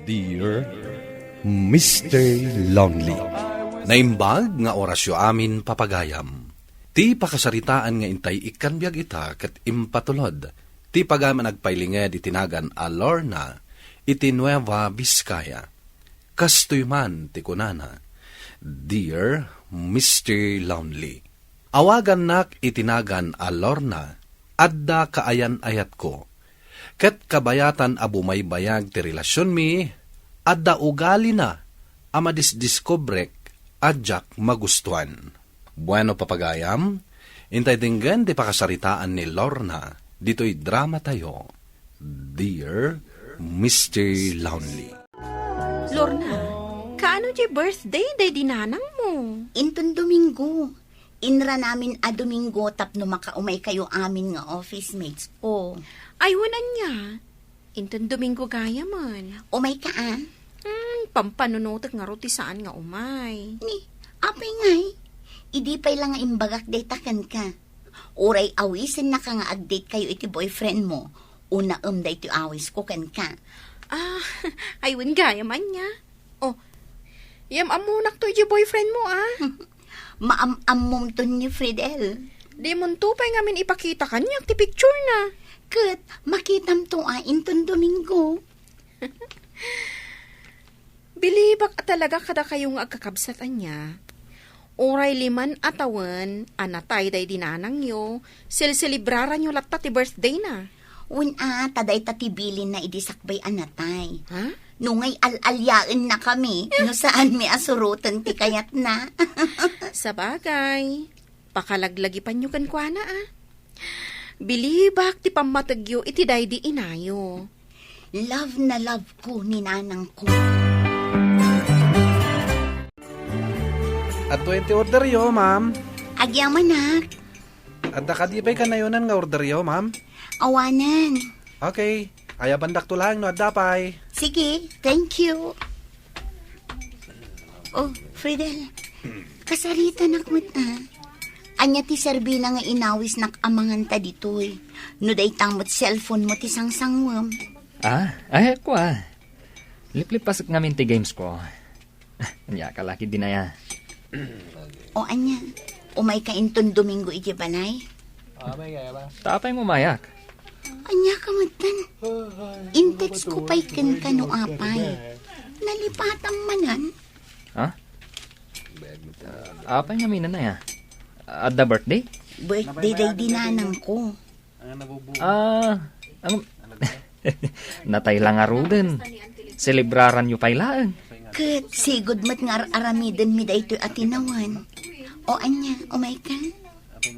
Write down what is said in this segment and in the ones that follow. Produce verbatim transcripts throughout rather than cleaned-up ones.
Dear Mister Lonely. Naimbag nga orasyo amin, papagayam. Ti pakasaritaan nga intay ikkan biag ita ket impatulod ti pagayam a nagpailinged iti nagan a Lorna iti Nueva Vizcaya. Kastoy man ti kunana, "Dear Mister Lonely, awagannak iti nagan a Lorna, adda kaayan-ayatko. Ket kabayatan a bumaybayag ti relasionmi, adda ugalina a madisdiskubrek a diak magustuan." Bueno, papagayam, intay denggen ti pakasaritaan ni Lorna ditoy dramatayo, Dear Mister Lonely. Lorna, kaano ti birthday daydi nanangmo? Inton Domingo. Inranamin a Domingo tapno makaumay kayo amin nga office mates ko. Ay, wen ania? Inton Domingo gayamen. Umay ka, a? Hmm, pampanunotek ngarud ti saan nga umay. Ni, apay ngay? Idi pay la nga imbagak dayta kenka. Uray awisennaka nga ag-date kayo iti boyfriend mo, unaem daytoy awisko kenka. Ah, ay, wen gayam ania. Oh, yam-ammonak to iti boyfriend mo, a? Maam-ammom to ni Fridel. Dimonto pay ngamin ipakita kaniak ti picture na. Ket makitam to, a, inton Domingo. Bilibak a talaga kadakayo nga agkakabsat ania. Uray liman a tawen a natay daydi nanangyo, selselebraranyo latta ti birthday na. Wen a, ta dayta ti bilinna idi sakbay a natay. Ha? No ngay al-aliaenna kami, no saanmi a suroten ti kayatna. Sabagay, pakalaglagipanyo kenkuana, a. Bilibak ti pammategyo iti daydi inayo. Love na love ko ni nanangko. Adtoy ti orderyo, ma'am. Agyamanak. Adda kadi pay kanayonan nga orderyo, ma'am? Awanen. Okay. Ayabandakto laeng no adda pay. Sige, thank you. Oh, Fridel, kasaritanak met, a. Ania ti serbina nga inawisnak a manganta ditoy? No dayta met cellphone mo ti sangsangwem. Ah, ay, kua. Liplipasek ngamin ti games ko. Ania ka la ketdin aya? O ania, umay ka inton Domingo iti balay? Ta apay nga umayak? Ania ka metten? In-text ko pay kenka no apay. Nalipatam manen? Ha? Apay ngamin aya? Adda birthday? Birthday daydi nanangko. Ah, ang, natay la ngaruden. Selebraranyo pay laeng. Ket sigud met nga ar-aramidenmi daytoy a tinawen. O ania, umay ka?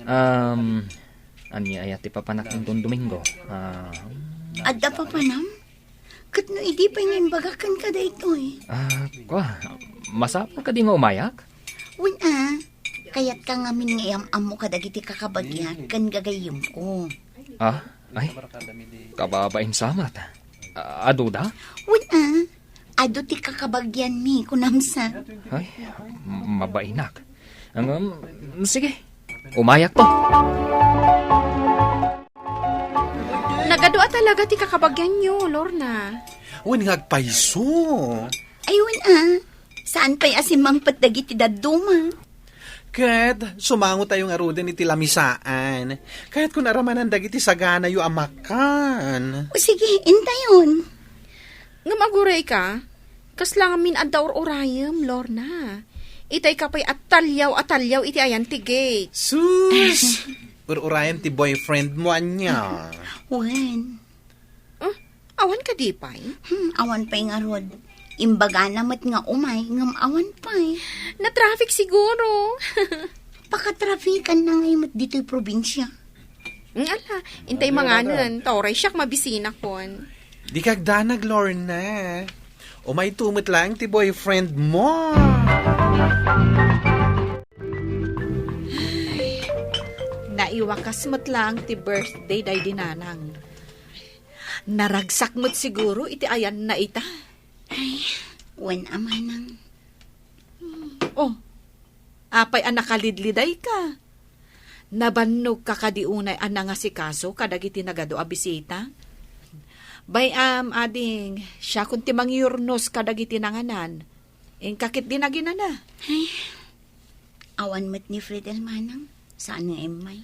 Um, ania aya ti papanak inton Domingo? Ah, Adda papanam? Ket no idi pay nga imbagak kenka daytoy. Ah, kua, masapul kadi nga umayak? Wen a, kayatka ngamin nga iyam-ammo kadagiti kakabagiak ken gagayyemko. Ah, ay, kababain sa met. Ah, aduda? Wen a, adu ti kakabagianmi, kunam sa. Ay, mabainak. Ngem, sige, umayak to. Nagadu a talaga ti kakabagianyo, Lorna. Wen nga agpayso. Ay, wen a. Saan pay a simmangpet dagiti dadduma? Ket sumangotayo ngaruden iti lamisaan. Kayatko nga aramanan dagiti saganayo a makan. O sige, intayon. Ngem aguray ka, kasla ngamin adda ur-urayem, Lorna. Itay ka pay a taliaw a taliaw iti ayan ti gate. Sus! Ur-urayem ti boyfriend mo, ania? Wen. Ah, awan kadi pay? Hmm, awan pay ngarud. Imbagana met nga umay, ngem awan pay. Na-traffic siguro. Pakatrafikan na ngay met ditoy probinsia. Ng ala, intay manganen, ta uray siak mabisinakon. Dika agdanag, Lorna. Umayto met laeng ti boyfriend mo. Naiwakas met laeng ti birthday daydi nanang. Naragsak met siguro iti ayanna ita. Ay, wen a manang. Oh, apay a nakalidliday ka? Nabannog ka kadi unay a nangasikaso kadagiti nagadu a bisita? Bay-am, ading, siakon ti mangyurnos kadagiti nanganan. Inka ketdin aginana. Ay, awan met ni Fridel manang, saan nga immay.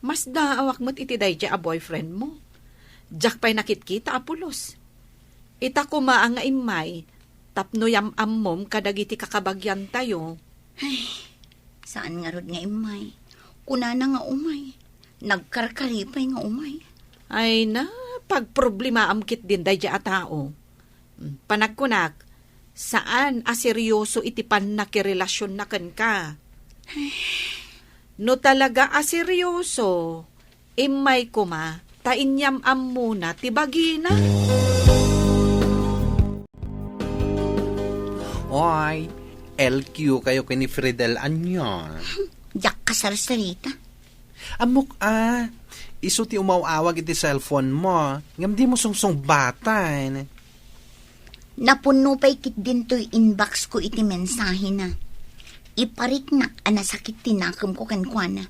Masdaawak met iti daydiay a boyfriend mo. Diak pay nakitkita a pulos. Ita koma a nga immay, tapno yam-ammom kadagiti kakabagiantayo. Ay, saan ngarud nga immay. Kunana nga umay. Nagkarkari pay nga umay. Ay na, pagproblemaam ketdin daydiay a tao. Panagkunak, saan a seryoso iti pannakirelasionna kenka. No talaga a seryoso, immay koma, ta inyam-ammona ti bagina. Oy, L Q kayo ken ni Fridel ania? Diak kasarsarita. Ammok a, isu ti umaw-awag iti cellphone mo, ngem dimo sungsungbatan. Napunno pay ketdin toy inbox ko iti mensahena. Ipariknak a nasakit ti nakemko kenkuana.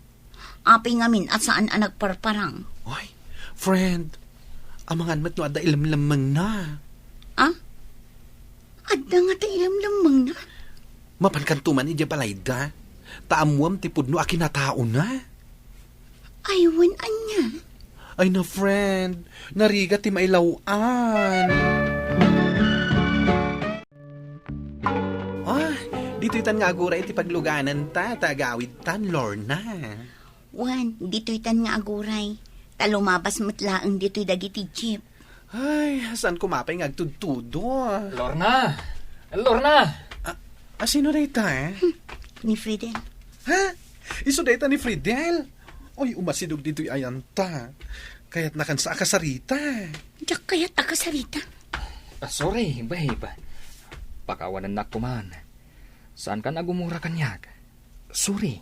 Apay ngamin a saan a nagparparang? Oy, friend, amangan met no adda ilemlemmengna. Ah? Adda ngata ilemlemmengna? Mapankanto man idiay balayda, ta ammoam ti pudno a kinataona. Ay, wen ania? Ay na, friend, narigat ti mailaw-an. Ah, ditoy tan nga aguray ti paglugananta, ta agawidtan, Lorna. Wen, ditoy tan nga aguray. Ta lumabas met laeng ditoy dagiti jeep. Ay, saan koma pay nga agtudtudo? Lorna! Lorna! Ah, ah, sino dayta, eh? Hmm, ni Fridel. Ha? Isu dayta ni Fridel? Oy, umasidog ditoy ayanta. Kayatna kansa a kasarita. Diak kayat a kasarita. Ah, sorry, babe. Pakawanennak koman. Saankan a gumura kaniak. Sorry.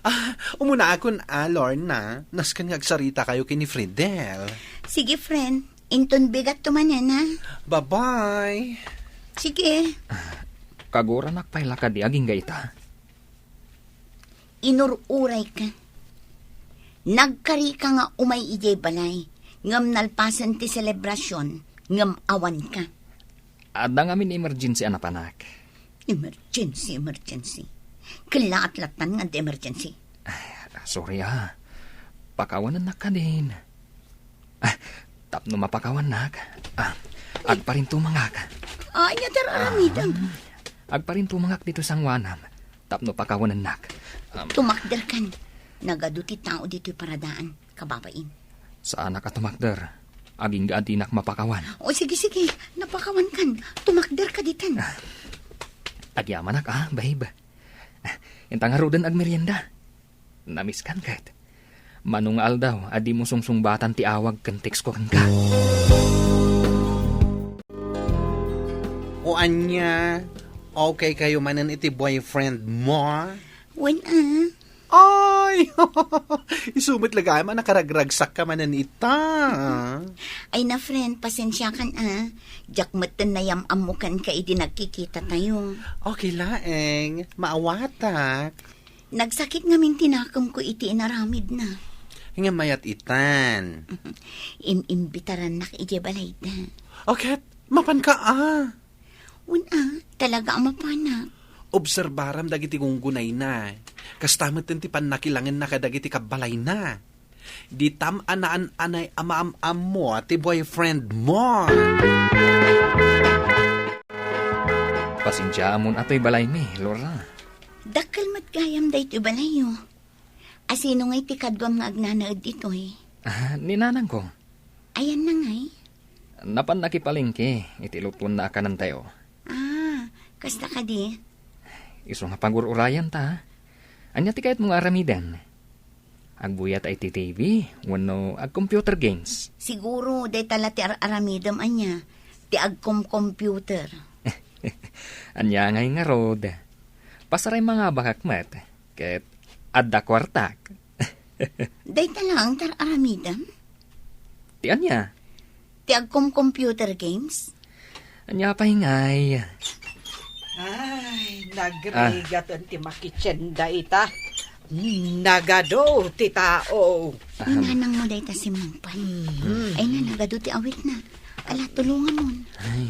Ah, umunaakon a, Lorna. Nasken nga agsaritakayo ken ni Fridel. Sige, friend. Inton bigatto manen, ha? Bye-bye. Sige. Ah, kaguranak pay la kadi agingga ita. Inur-urayka. Nagkarika nga umay idiay balay, ngem nalpasen ti selebrasion, ngem awanka. Adda ngamin emergency a napanak. Emergency, emergency. Kellaat lattan nga adda emergency. Ay, sorry, ah. Pakawanennak kadin. Ah, tapno mapakawannak, ah, agparintumangak. Ania ti ar-aramidem? Ah, agparintumangak ditoy sangoanam, tapno pakawanennak. Um, Tumakderkan. Nagadu ti tao ditoy paradaan, kababain. Saanak a tumakder. Agingga a dinak mapakawan. O, sige, sige. Napakawankan. Tumakderka ditan. Ah, agyamanak, ah, babe. Ah, inta ngaruden agmerienda. Namiskan ket. Mano nga aldaw a dimo sungsungbatan ti awag ken text ko kenka. O ania, okay kayo manen iti boyfriend mo? Wen, ah. Ay! Isu met la gayam a nakaragragsakka manen ita. Ay na, friend, pasensiakan, ah. Diak metten nayam-ammo kenka idi nagkikitatayo. Okay laeng, maawatak. Nagsakit ngamin ti nakemko iti inaramidna. Ngem mayat itan. Im-imbitarannak idiay balayda. O ket, mapanka a? Wen a, talaga a mapanak. Obserbaram dagiti gunggunayna. Kasta metten ti pannakilangenna kadagiti kabbalayna. Ditam a naan-anay a maam-ammo ti boyfriend mo. Pasensiaamon a toy balaymi, Lorna. Dakkel met gayam daytoy balayyo. A sino ngay ti kaduam nga agnanaed ditoy? Ah, ni nanangko. Ayanna ngay? Napan nakipalengke iti lutuenna a kanentayo. Ah, kasta kadi? Isu nga pagur-urayanta, ha? Ania ti kayatmo nga aramiden? Agbuyat iti T V wenno ag-computer games? Siguro, dayta la ti ar-aramidem ania, ti agkom-computer. Ania ngay ngarud? Pasaray mangabakak met, ket adda kuartak. Dayta laeng ti ar-aramidem? Ti ania? Ti agkom-computer games? Ania pay ngay? Ay, nagrigat ti makitien dayta. Nagadu ti tao. Ni nanang mo dayta simmangpet. Mhm. Ay na, nagadu ti awit na. Ala, tulongan mo. Ay,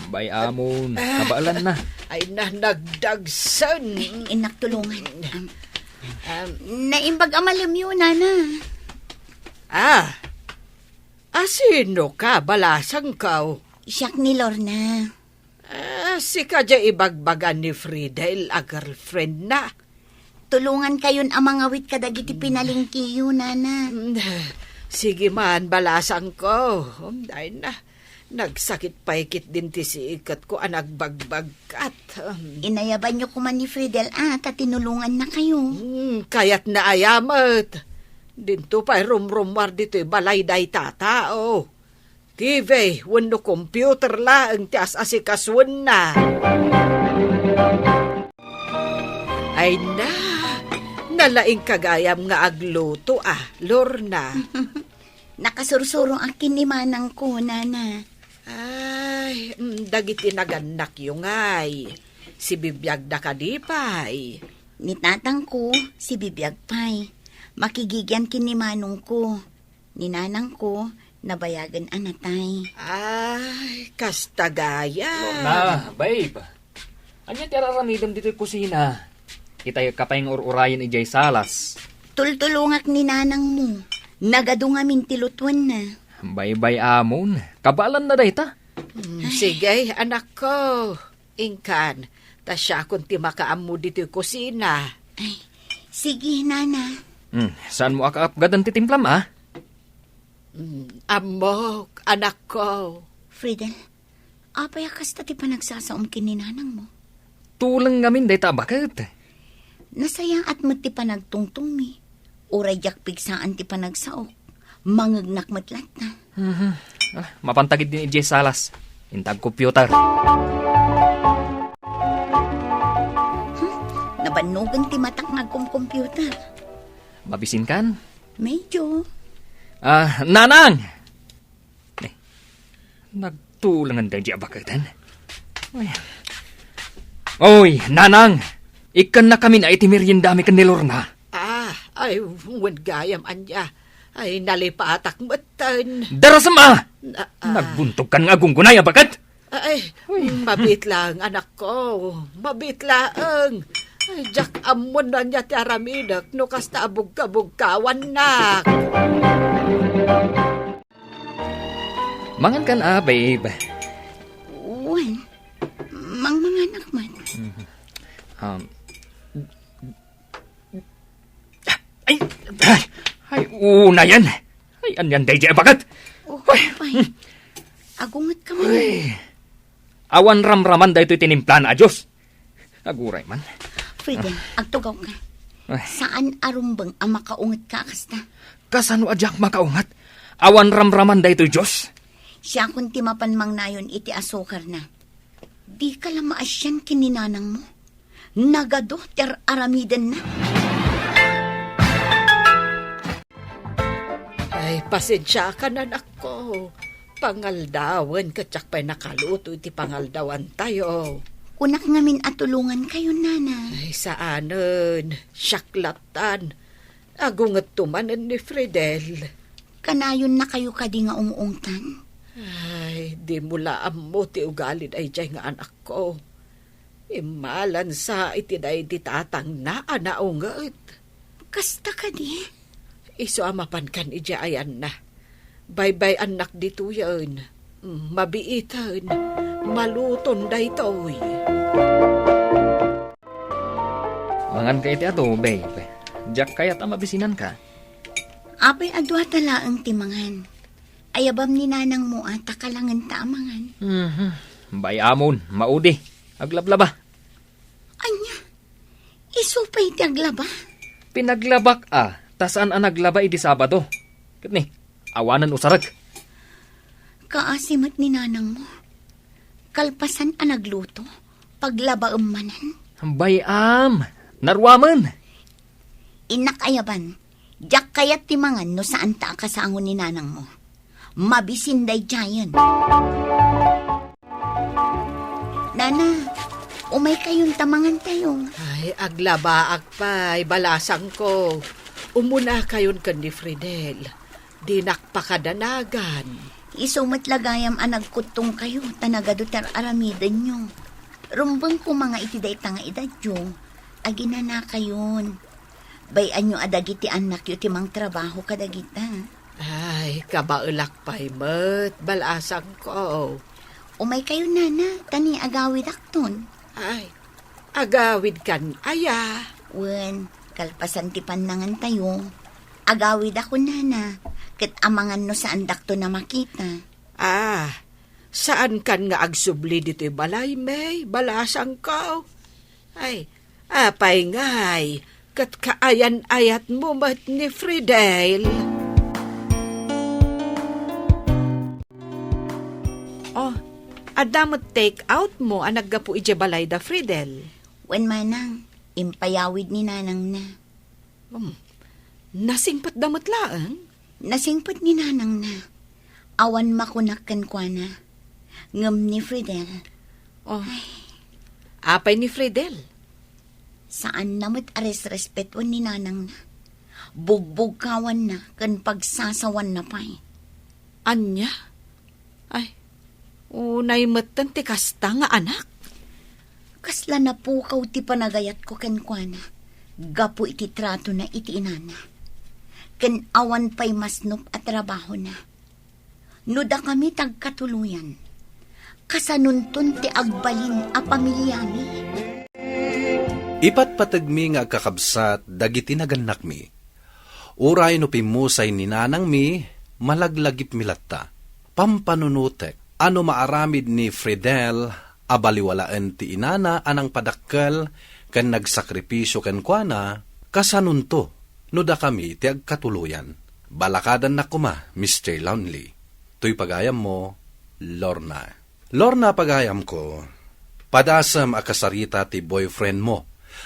bay amon. Kabaelan na. Ay na, nagdagsen. Innak, tulongan. Um, Um, naimbag a malemyo, nana. Ah, asino ka, balasangko? Siak ni Lorna. Ah, sika diay ibagbaga ni Fridel a girlfriend na. Tulongan kayon a mangawit kadagiti pinalengkeyo, nana. Mm, sige man, balasangko. Um, ay na, nagsakit pay ketdin ti siketko a nagbagbagkat. Um. Inayabanyo koma ni Fridel a ta tinulonganna kayo. Hmm, kayatna aya met. Dinto pay rumrumuar ditoy balay dayta tao. T V wenno computer laeng ti as-asikasuenna. Ay na, nalaingka gayam nga agluto a, Lorna. Nakasursuro a ken ni manangko, nana. Ay, mm, dagiti nagannakyo ngay, sibibiagda kadi pay? Ni tatangko, sibibiag pay. Makigigian ken ni manongko. Ni nanangko, nabayagen a natay. Ay, kasta gayam. Lorna, babe. Ania ti ar-aramidem ditoy kusina? Itayekka pay nga ur-urayen idiay salas. Tultulongak ni nanangmo. Nagadu ngamin ti lutuenna. Baybay-amon. Kabaelanna dayta. Mm, sige, anakko. Inkan, ta siakon ti makaammo ditoy kusina. Ay, sige, nana. Hmm, saanmo a kaapgadan ti timplam, a? Hmm, ammok, anakko. Fridel, apay a kasta ti panagsasaom ken ni nanangmo? Tuleng ngamin dayta a baket. Nasayaat met ti panagtungtongmi. Uray diak pigsaan ti panagsaok. Mangegnak met latta. Mhm. Ah, mapantagid din idiay salas. Inta agcomputer. Hmm? Nabannogen ti matak nga agcomputer. Mabisinkan? Medyo. Ah, nanang! Eh, nagtulengen daydi a baketen. Oy. Oy, nanang! Ikkannakamin a iti meriendami ken ni Lorna. Ah, ay, wen gayam ania. Ay, nalipatak metten. Darasem a! Na, ah. Nagbuntogkan nga agunggunay a baket? Ay, uy. Mabiit laeng, anakko. Mabiit laeng. Ay, diak ammon no ania ti aramidek no kasta a bugkabugkawannak. Mangankan a, babe? Wen, mangmanganak man. Mhm. Um, ay, ay, ay, unayen. Ay, anian daydi a baket? Oh, ay, apay. Agungetka man. Ay. Awan ramraman daytoy tinimplana a juice. Aguray man. Fridel, agtugawka. Ay. Saan a rumbeng a makaungetka a kasta. Kasano a diak makaunget? Awan ramraman daytoy juice. Siakon ti mapan mangnayon iti asukarna. Dika la maasian ken ni nanangmo. Nagadu ti ar-aramidenna. Ay, pasensiakan, anakko. Pangaldawen ket diak pay nakaluto iti pangaldawantayo. Kunak ngamin a tulongankayo, nana. Ay, saanen. Siak lattan. Agungetto manen ni Fridel. Kanayonnakayo kadi nga ung-ungtan? Ay, dimo la ammo ti ugalin daydiay nga anakko. Immalansa iti daydi tatangna a naunget. Kasta kadi? Isu a mapankan idiay ayanna. Baybay-annak ditoyen. Mm, mabiiten. Maluton daytoy. Manganka iti adu, babe. Diak kayat a mabisinanka. Apay a duata laeng ti mangan? Ayabam ni nanangmo a ta kalangenta a mangan. Mhm. Bay-amon, maudi. Aglablaba. Ania? Isu pay ti aglaba? Pinaglabak a, ta saan a naglaba idi Sabado. Ket ni, awanen usarek. Kaasi met ni nanangmo. Kalpasan a nagluto, paglabaem manen. Bay-am, naruamen. Innak ayaban, diak kayat ti mangan no saanta a kasango ni nanangmo. Mabisin daydiayen. Nana, Umaykayon ta mangantayo. Ay, aglabaak pay, balasangko. Umunakayon ken ni Fridel. Dinak pakadanagan. Isu met la gayam a nagkuttongkayo ta nagadu ti ar-aramidenyo. Rumbeng koma nga iti dayta nga edadyo, aginanakayon. Bay-anyo a dagiti annakyo ti mangtrabaho kadagita. Ay, kabaelak pay met, balasangko. Umaykayo, nana, ta ni agawidakton. Ay, agawidkan aya? Wen, kalpasan ti pannangantayo, agawidakon, nana, ket amangan no saandakton a makita. Ah, saankan nga agsubli ditoy balay, May, balasangko? Ay, apay ngay, ket kaayan-ayatmo met ni Fridel? Oh, adda met take out mo a naggapu idiay balay da Fridel? Wen, manang, impayawid ni nanangna. Hmm. Nasingpetda met laeng? Nasingpet ni nanangna. Awan makunak kenkuana. Ngem ni Fridel. Oh. Ay. Apay ni Fridel? Saanna met a resrespetuen ni nanangna. Bugbugkawanna ken pagsasawanna pay. Ania? Ay, unay metten ti kasta nga anak. Kasla napukaw ti panagayatko kenkuana gapu iti tratona iti inana. Ken awan pay masnop a trabahona. No dakami ti agkatuloyan, kasanonton ti agbalin a pamiliami? Ipatpategmi nga agkakabsat dagiti nagannakmi. Uray no pimmusay ni nanangmi, malaglagipmi latta. Pampanunotek a no maaramid ni Fridel a baliwalaen ti inana a nangpadakkel ken nagsakripisio kenkuana, kasanonto no dakami ti agkatuloyan. Balakadannak koma, Mister Lonely. Toy pagayammo, Lorna. Lorna, pagayamko, padasem a kasarita ti boyfriend mo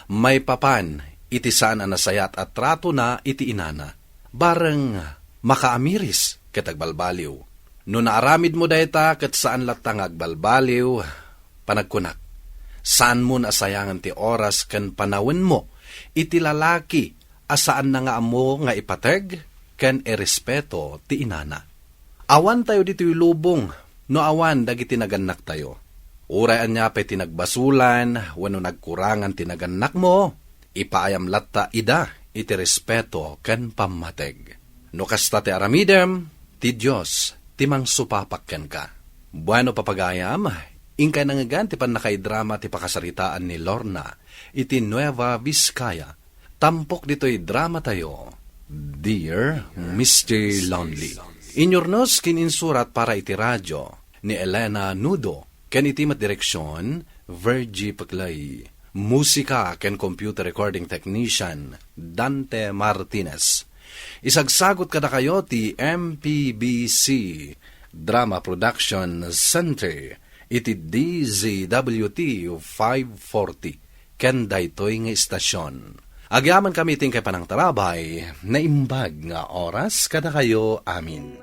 maipapan iti saan a nasayaat a tratona iti inana. Bareng makaamiris ket agbalbaliw. No naaramidmo dayta ket saan latta nga agbalbaliw, panagkunak, saanmon a sayangen ti oras ken panawenmo iti lalaki a saanna nga ammo nga ipateg ken irespeto ti inana. Awantayo ditoy lubong no awan dagiti nagannaktayo. Uray ania pay ti nagbasolan wenno nagkurangan ti nagannakmo, ipaayam latta ida iti respeto ken pammateg. No kasta ti aramidem, ti Dios ti mangsupapak kenka. Bueno, papagayam, inkay nangngegan ti pannakaidrama ti pakasaritaan ni Lorna iti Nueva Vizcaya. Tampok ditoy dramatayo, Dear Mister Lonely. Inyurnos ken insurat para iti radio ni Elena Nudo, ken iti met direksion, Virgie Peclay. Musika ken computer recording technician, Dante Martinez. Isagsagot kadakayo ti M P B C Drama Production Center iti D Z W T five forty ken daytoy nga istasion. Agyamankami iti inkay panangtarabay, naimbag nga oras kadakayo amin.